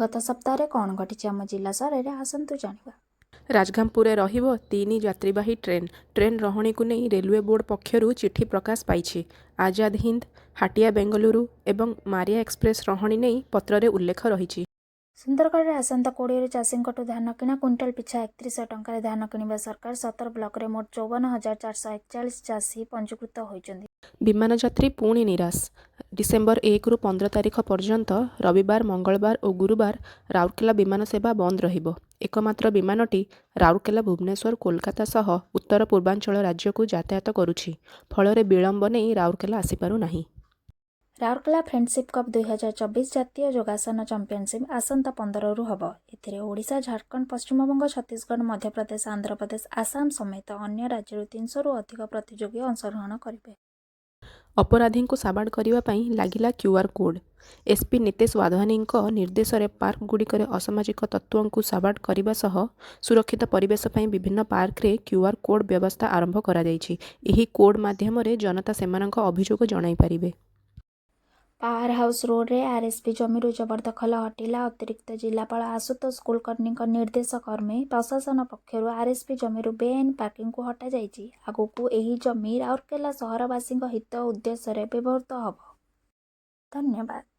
ଗତ ସପ୍ତାହରେ କ'ଣ ଘଟିଛି ଆମ ଜିଲ୍ଲା ସହରରେ, ଆସନ୍ତୁ ଜାଣିବା। ରାଜଗାଙ୍ଗପୁରରେ ରହିବ ତିନି ଯାତ୍ରୀବାହୀ ଟ୍ରେନ୍। ଟ୍ରେନ୍ ରହଣିକୁ ନେଇ ରେଲୱେ ବୋର୍ଡ ପକ୍ଷରୁ ଚିଠି ପ୍ରକାଶ ପାଇଛି। ଆଜାଦ ହିନ୍ଦ, ହାଟିଆ ବେଙ୍ଗାଲୁରୁ ଏବଂ ମାରିଆ ଏକ୍ସପ୍ରେସ ରହଣି ନେଇ ପତ୍ରରେ ଉଲ୍ଲେଖ ରହିଛି। ସୁନ୍ଦରଗଡ଼ରେ ଆସନ୍ତା 20ରୁ ଚାଷୀଙ୍କଠୁ ଧାନ କିଣା। କୁଇଣ୍ଟାଲ ପିଛା 3100 ଟଙ୍କାରେ ଧାନ କିଣିବେ ସରକାର। 17 ବ୍ଲକରେ ମୋଟ 54,441 ଚାଷୀ ପଞ୍ଜୀକୃତ ହୋଇଛନ୍ତି। ବିମାନ ଯାତ୍ରୀ ପୁଣି ନିରାଶ। ଡିସେମ୍ବର 1ରୁ 15 ତାରିଖ ପର୍ଯ୍ୟନ୍ତ ରବିବାର, ମଙ୍ଗଳବାର ଓ ଗୁରୁବାର ରାଉରକେଲା ବିମାନ ସେବା ବନ୍ଦ ରହିବ। ଏକମାତ୍ର ବିମାନଟି ରାଉରକେଲା, ଭୁବନେଶ୍ୱର, କୋଲକାତା ସହ ଉତ୍ତର ପୂର୍ବାଞ୍ଚଳ ରାଜ୍ୟକୁ ଯାତାୟାତ କରୁଛି। ଫଳରେ ବିଳମ୍ବ ନେଇ ରାଉରକେଲା ଆସିପାରୁନାହିଁ। ରାଉରକେଲା ଫ୍ରେଣ୍ଡସିପ୍ କପ୍ 2024 ଜାତୀୟ ଯୋଗାସନ ଚାମ୍ପିଅନସିପ୍ ଆସନ୍ତା 15ରୁ ହେବ। ଏଥିରେ ଓଡ଼ିଶା, ଝାଡ଼ଖଣ୍ଡ, ପଶ୍ଚିମବଙ୍ଗ, ଛତିଶଗଡ଼, ମଧ୍ୟପ୍ରଦେଶ, ଆନ୍ଧ୍ରପ୍ରଦେଶ, ଆସାମ ସମେତ ଅନ୍ୟ ରାଜ୍ୟରୁ 300ରୁ ଅଧିକ ପ୍ରତିଯୋଗୀ ଅଂଶଗ୍ରହଣ କରିବେ। ଅପରାଧୀଙ୍କୁ ସାବାଡ଼ କରିବା ପାଇଁ ଲାଗିଲା କ୍ୟୁଆର୍ କୋଡ୍। ଏସ୍ପି ନିତେଶ ୱାଧୱାନିଙ୍କ ନିର୍ଦ୍ଦେଶରେ ପାର୍କଗୁଡ଼ିକରେ ଅସାମାଜିକ ତତ୍ତ୍ୱଙ୍କୁ ସାବାଡ଼ କରିବା ସହ ସୁରକ୍ଷିତ ପରିବେଶ ପାଇଁ ବିଭିନ୍ନ ପାର୍କରେ କ୍ୟୁଆର୍ କୋଡ୍ ବ୍ୟବସ୍ଥା ଆରମ୍ଭ କରାଯାଇଛି। ଏହି କୋଡ୍ ମାଧ୍ୟମରେ ଜନତା ସେମାନଙ୍କ ଅଭିଯୋଗ ଜଣାଇପାରିବେ। ପାୱାର ହାଉସ୍ ରୋଡରେ ଆର୍ଏସ୍ପି ଜମିରୁ ଜବରଦଖଲ ହଟିଲା। ଅତିରିକ୍ତ ଜିଲ୍ଲାପାଳ ଆଶୁତୋଷ କୁଲକର୍ଣ୍ଣିଙ୍କ ନିର୍ଦ୍ଦେଶ କ୍ରମେ ପ୍ରଶାସନ ପକ୍ଷରୁ ଆର୍ଏସ୍ପି ଜମିରୁ ବେଆଇନ ପାର୍କିଂକୁ ହଟାଯାଇଛି। ଆଗକୁ ଏହି ଜମି ରାଉରକେଲା ସହରବାସୀଙ୍କ ହିତ ଉଦ୍ଦେଶ୍ୟରେ ବ୍ୟବହୃତ ହେବ। ଧନ୍ୟବାଦ।